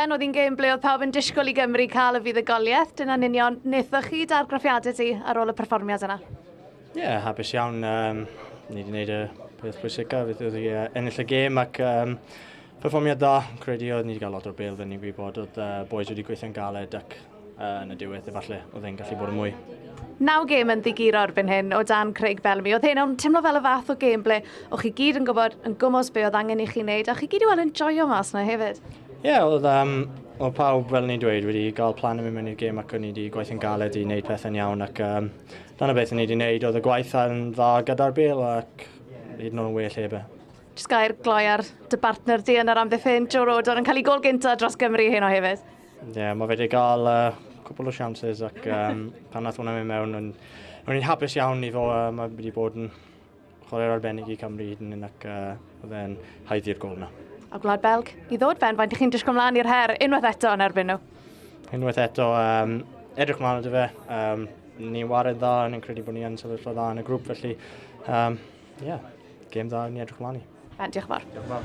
Ben, oedd hi'n gêm ble oedd pawb yn disgwyl i Gymru cael y fuddugoliaeth. Dyna'n union wnaethoch chi d'argraffiadau ti ar ôl y perfformiad yna? Ie, yeah, hapus iawn. Ni wedi gwneud y peth pwysica, fydd oedd i ennill y gêm ac perfformiad dda. Credu oedd ni wedi cael lot o'r bêl, fel ni'n gwybod, oedd boys wedi gweithio'n galed ac yn y diwedd efallai oedd e'n gallu bod yn mwy. 9 gêm yn ddiguro erbyn hyn o dan Craig Bellamy. Oedd hyn yn teimlo fel y fath o gêm ble o'ch chi gyd yn gwybod yn gwmws be oedd angen i chi wneud, a chi gyd i weld yn joio mas yna hefyd. Ie, yeah, oedd pawb, fel ni'n dweud, wedi cael plan yn mynd mewn i'r gêm ac o'n i wedi gweithio'n galed i wneud pethau'n iawn ac dyna beth o'n i wedi wneud. Oedd y gwaith yn dda gyda'r bêl ac hyd yn oed yn well heb e. Jyst gair gloi ar dy bartner di yn yr amddiffyn, Joe Rodon, yn cael ei gôl gynta dros Gymru heno hefyd. Ie, yeah, mae fe wedi cael cwpl o chances ac pan nath hwnna mynd mewn, o'n i'n hapus iawn i fo, mae wedi bod yn chwaraewr arbennig i Cymru hyd yn hyn ac oedd e'n haeddu'r gôl yna. A Gwlad Belg i ddod, Ben, faint ych chi'n disgwyl mlaen i'r her unwaith eto yn erbyn nhw? Unwaith eto, edrych mlaen ato fe. Ni'n chwarae'n dda, ni'n credu bod ni yn sefyllfa dda yn y grŵp, felly, yeah, gêm dda, ni'n edrych mlaen i. Ben, diolch yn fawr. Diolch yn fawr.